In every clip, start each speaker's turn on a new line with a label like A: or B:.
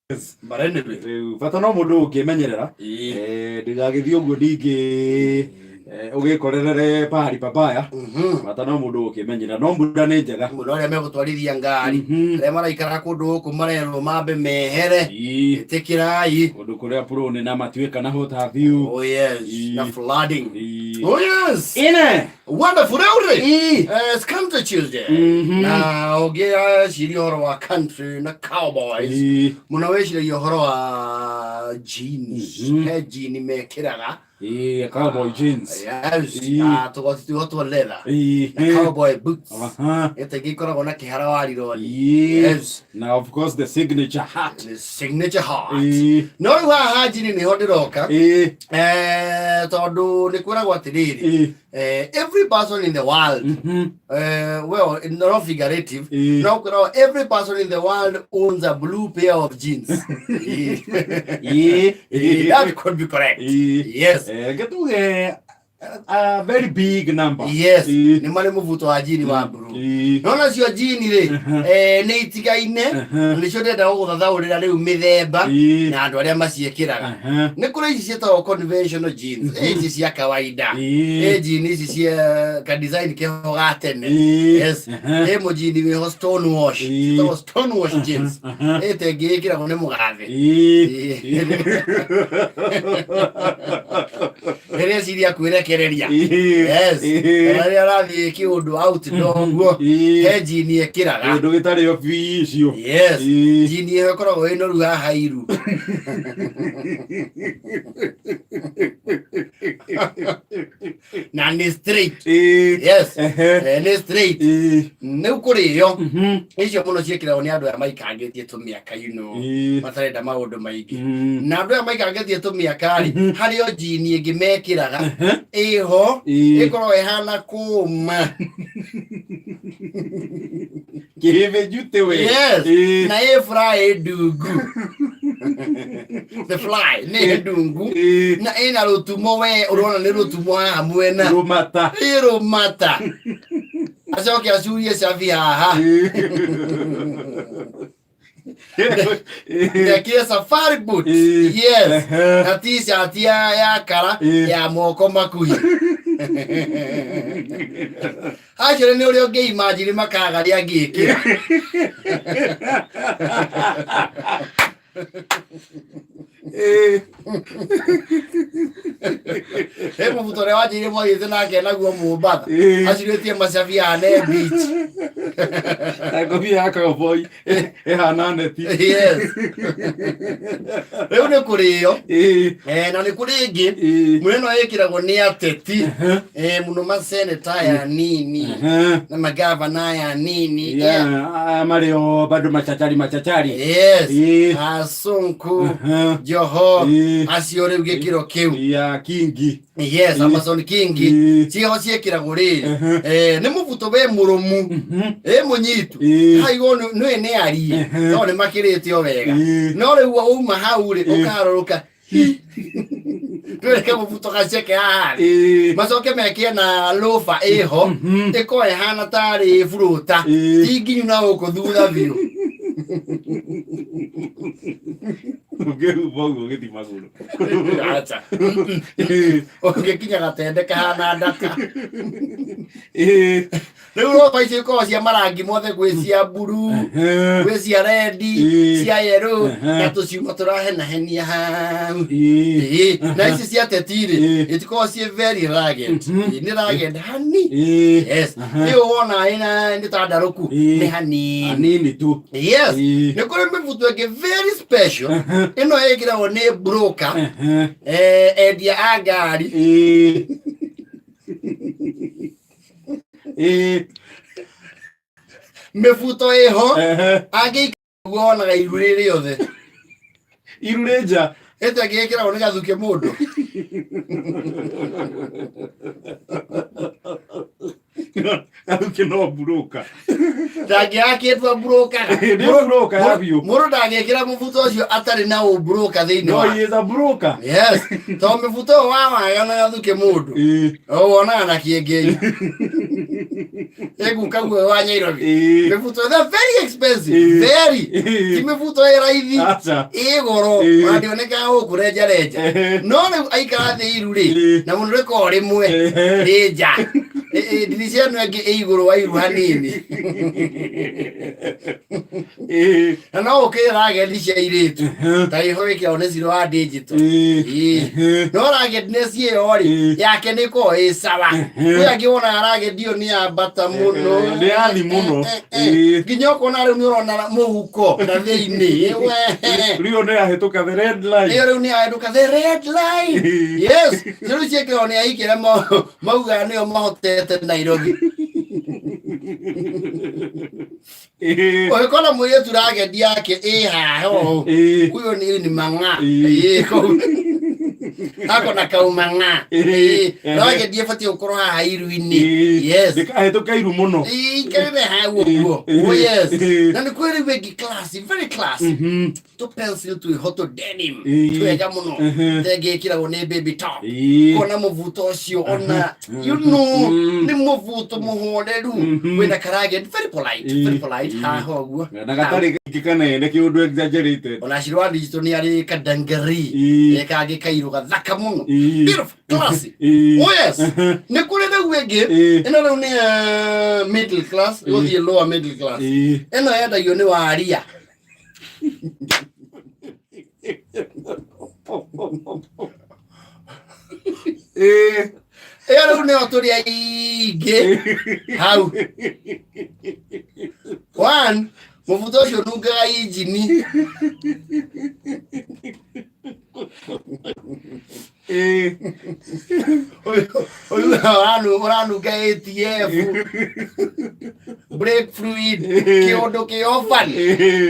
A: But anyway.
B: Rĩu bata no mũndũ ũngĩmenyerera. Ndĩgagĩthiĩ ũguo ningĩ ũgĩkorerere pahali pabaya. Bata no mũndũ ũkĩmenyerera, no mbura nĩ njega.
A: Mũno arĩa megũtwarithia ngari, arĩa maraikara kũndũ gũkũ marerwo mambe mehere. Ĩtĩkĩrai.
B: Kũndũ kũrĩa prone na matuĩka na what have you.
A: Oh yes. Na flooding. Oh yes.
B: Ine.
A: Wonderful. Rĩu rĩ, it's Country Tuesday. Na ũngĩciria ũhoro wa country na cowboys, mũno wĩciragia ũhoro wa jeans. He jean mekĩraga.
B: Cowboy jeans.
A: Yes. Na tũgoti twĩho twa leather. Na cowboy boots. Ĩta ikoragwo na kĩhara wa rironi. Yes.
B: Na of course the signature hat.
A: The signature hat. No rĩu haha njini nĩho ndĩroka. Tondũ nĩ kwĩragwo atĩrĩrĩ, every person in the world, well, not figurative, no kwĩragwo every person in the world owns a blue pair of jeans. That could be correct. Yes.
B: Reke tuge a very big number.
A: Yes. Nĩ marĩ mũbuto wa jini wa blue. No nacio jini rĩ, nĩ itigaine, na nĩcio ndĩrenda gũgũthathaũrĩra rĩu mĩthemba na andũ arĩa maciĩkĩraga. Nĩ kũrĩ ici ciĩtagwo conventional jeans, ici cia kawaida. Ĩ jini ici cia ka design keho ga tene. Yes. Ĩ mũjini wĩho stone wash. Ciĩtagwo stone wash jeans. Ĩ ta ĩngĩ ĩkĩragwo nĩ mũgathe. Rĩrĩa eciria kwĩrekereria. Yes. Kana rĩrĩa arathiĩ kĩũndũ outdoor ũguo, he jini ĩkĩraga.
B: Kĩndũ gĩtarĩ official.
A: Yes. Jini ĩyo ĩkoragwo ĩ noru haha iru. Na nĩ straight. Yes. Nĩ straight. Rĩu kũrĩ ĩyo, icio mũno ciĩkĩragwo nĩ andũ aya maikangĩtie tũmĩaka, matarenda maũndũ maingĩ. Na andũ aya maikangĩtie tũmĩaka rĩ, harĩ o jini ĩngĩ mekĩraga ĩho, ĩkoragwo ĩhana kũma.
B: Kĩhĩbĩ njute we.
A: Yes. Na ĩ fly ndungu. The fly nĩ ndungu. Na ĩna rũtumo, we ũrona nĩ rũtumo haha mwena.
B: Rũmata.
A: Ĩ rũmata. Acoke acurie cabi haha. Ndekire safari boot. Yes. Na t-shirt ya kara ya moko makuhi. Acio nĩ ũrĩa ũngĩimagine makagarĩa angĩkĩra. He mũbuto ũrĩa wanjĩire mwathiĩte nake naguo Mombatha. Acurĩtie macabi ane beach.
B: Na ngobia ya cowboy ĩhana neti.
A: Yes. Rĩu nĩ kũrĩ ĩyo. Na nĩ kũrĩ ĩngĩ. Mũno ĩno ĩkĩragwo nĩ ateti. Mũno maseneta aya nini na magavana aya nini.
B: Yeah, aya marĩ o bado machachari machachari.
A: Yes. Asunku, Joho, acio rĩu gĩkĩro kĩu.
B: Ya Kingi.
A: Yes, Amason Kingi. Ciĩho ciĩkĩragwo rĩrĩ. Nĩ mũbuto we mũrũmu. Ĩ mũnyitu. Haigo nĩ nĩ arie. No nĩ makĩrĩte o wega. No rĩu wauma hau rĩ, ũkaharũrũka. Twĩreke mũbuto gaceke haha thĩ. Macoke mekĩre na lũba ĩho, ĩkorwo ĩhana tarĩ buruta. Ti nginyu na gũkũ thutha biũ.
B: Ũngĩhumba ũguo ũgĩthiĩ magũrũ.
A: Acha. Ũngĩkinya gatende kahana ndaka. Rĩu roba icio ikoragwo cia marangi mothe, gwĩ cia mburu, gwĩ cia rendi, cia yellow, na tũciuma tũrahenahenia hau. Na ici cia teti-rĩ, itikoragwo ciĩ very rugged. Nĩ rugged hani. Yes. Ĩyo wona ĩna nĩ ta ndarũku, nĩ hanini.
B: Hanini tu.
A: Yes. Nĩ kũrĩ mĩbuto ĩngĩ very special. Ĩno ĩkĩragwo nĩ broker, endia a ngari. Mĩbuto ĩho, angĩikara wonaga iru rĩ rĩothe.
B: Iru rĩ nja.
A: Ĩto ĩngĩ ĩkĩragwo nĩ gathuke mũndũ.
B: Gathuke no mburũka.
A: Ndangĩakĩtwo mburũkaga.
B: Nĩ mburũka ya biũ.
A: Mũndũ ndangĩkĩra mũbuto ũcio atarĩ na ũmburũka thĩinĩ
B: No
A: wa.
B: he is a broker.
A: Yes, tondũ mĩbuto ũyũ wa waga na gathuke mũndũ. Wonaga na kĩengei. Ĩguka guo wa Nyairobi. Mĩbuto they're very expensive. Very. Ti mĩbuto ĩ raithi.
B: Acha.
A: Ĩ goro. Ona ndĩonekaga gũkũ renja renja. No rĩu aikara thĩ iru rĩ, na mũno rĩkoragwo rĩmwe rĩ nja. Ndirica ĩno ĩngĩ ĩ igũrũ wa iru hanini. Na no ũkĩre ragendi cia airĩtu. Ta iho wĩkĩragwo nĩ ciro wa digital. No ragendiness ĩyo rĩ, yake nĩ ĩkoragwo ĩ sawa. Kwĩ angĩ wonaga ragendi ĩyo nĩ ya bata mũno.
B: Nĩ yathi mũno.
A: Nginya ũkona rĩu nĩ ũrona mũhuko na thĩinĩ. We.
B: Rĩu nĩ yahĩtũka the red line.
A: Ĩyo rĩu nĩ yahĩtũka the red line. Yes. Rĩu ciĩkĩragwo nĩ aingĩ arĩa maugaga nĩo mahotete Nairobi. Ũgĩkora mũirĩtu ragendi yake ĩ haha ũũ. Huyo ni mang'a. Kũu. Ako na kaumang'a. Ragendi ĩbatiĩ gũkorwo haha iru-inĩ. Yes.
B: Ndĩkahĩtũke iru mũno.
A: Ikarĩre hau ũguo. Oh yes. Na nĩ kwĩ rĩu ĩngĩ classy, very classy. Tũ pencil twĩho tũ denim. Twega mũno. Thengĩ ĩkĩragwo nĩ baby top. Kona mũbuto ũcio ona you know nĩ mũbuto mũhoreru wĩna karage very polite, very polite haha ũguo.
B: Na gatarĩ kanene kĩũndũ exaggerated.
A: Ona Shiro wa digital nĩ arĩ kadangari kangĩ kairũ gathaka mũno. Beautiful, classy. Oh yes. Nĩ kũrĩ rĩu ĩngĩ ĩno rĩu nĩ middle class, gũthiĩ lower middle class. Ĩno yendagio nĩ waria. Ĩyo rĩu nĩyo tũrĩ aingĩ hau. One, mũbuto ũcio ũnungaga injini. Ũyũ ũranunga ATF, brake fluid, kĩũndũ kĩ oban.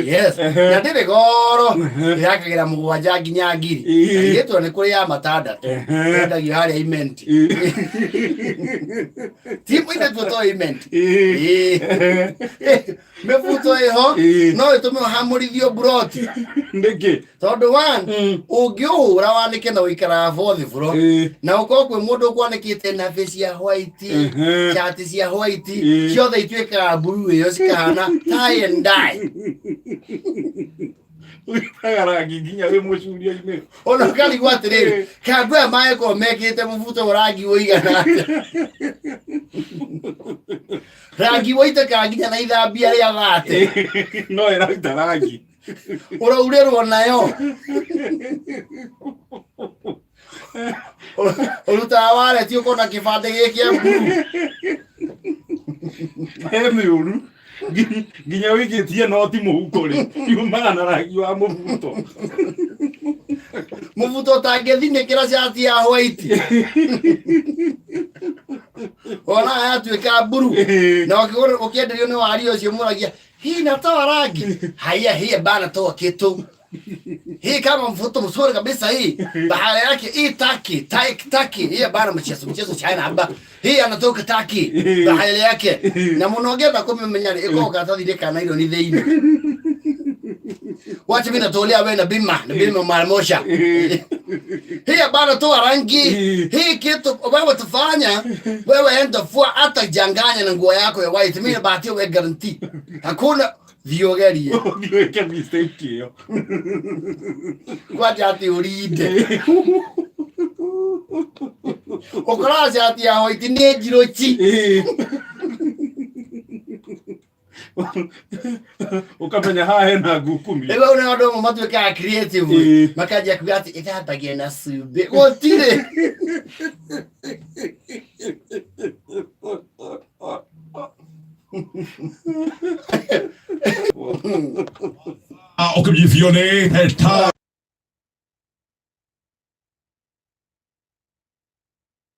A: Yes. Na ndĩrĩ goro, ĩrakagĩra 7 nginya 1000. Ĩgĩtwo nĩ kũrĩ ya 6. Endagio harĩa imenti. Ti mũinĩtwo to imenti. Mĩbuto ĩho no ĩtũme ũhamũrithio mburoti.
B: Nĩkĩ?
A: Tondũ one, ũngĩũhũra wanĩke na ũikaraga fourth floor, na ũkorwo kwĩ mũndũ ũkwanĩkĩte nabe cia white, shati cia white, ciothe ituĩkaga blue ĩyo cikahana tie and dye.
B: Ũitaga rangi nginya wĩ mũcuria-inĩ.
A: Ona ũkarigwo atĩrĩrĩ, kana andũ aya mangĩkorwo mekĩrĩte mũbuto wa rangi ũigana atĩa? Rangi waitĩkaga nginya na ithambia rĩa thate.
B: No ĩraruta rangi.
A: Ũraurĩrwo nayo. Ũrutaga wareti ũkona kĩbandĩ gĩ kĩa blue.
B: He mĩũru. Nginya wĩikĩtie noti mũhuko rĩ, yumaga na rangi wa mũbuto.
A: Mũbuto ũtangĩthinĩkĩra cati ya white. Ona yatuĩka mburu. Na ũkĩenderio nĩ wari ũcio mũragia, hii natoa rangi. Haya, hii bana toa kitu. Hii kama mfuto mzuri kabisa hii. Bahari yake hii taki, taki, taki. Hii bana mchezo, mchezo China hapa. Hii anatoka taki. Bahari yake. Na mnogenda kumemenya ni iko karatathi kana ilo ni thĩinĩ. Wacha mimi natolea wewe na bima, na bima mara moja. Hii bana toa rangi. Hii kitu wewe tufanya, wewe enda fua hata janganya na nguo yako ya white. Mimi nabahatia wewe guarantee. Hakuna thiogerie.
B: Ũthiĩ wĩke mistake ĩyo.
A: Kwanja ati urinde. Ũkoraga cati ya white nĩ njirũ chi.
B: Ũkamenya haha hena ngukumi.
A: Rĩu hau nĩho andũ amwe matuĩkaga creative. Makanjia kuga atĩ ĩthambagia na cumbĩ. Gũtirĩ.
C: Ũkĩmjithione ta.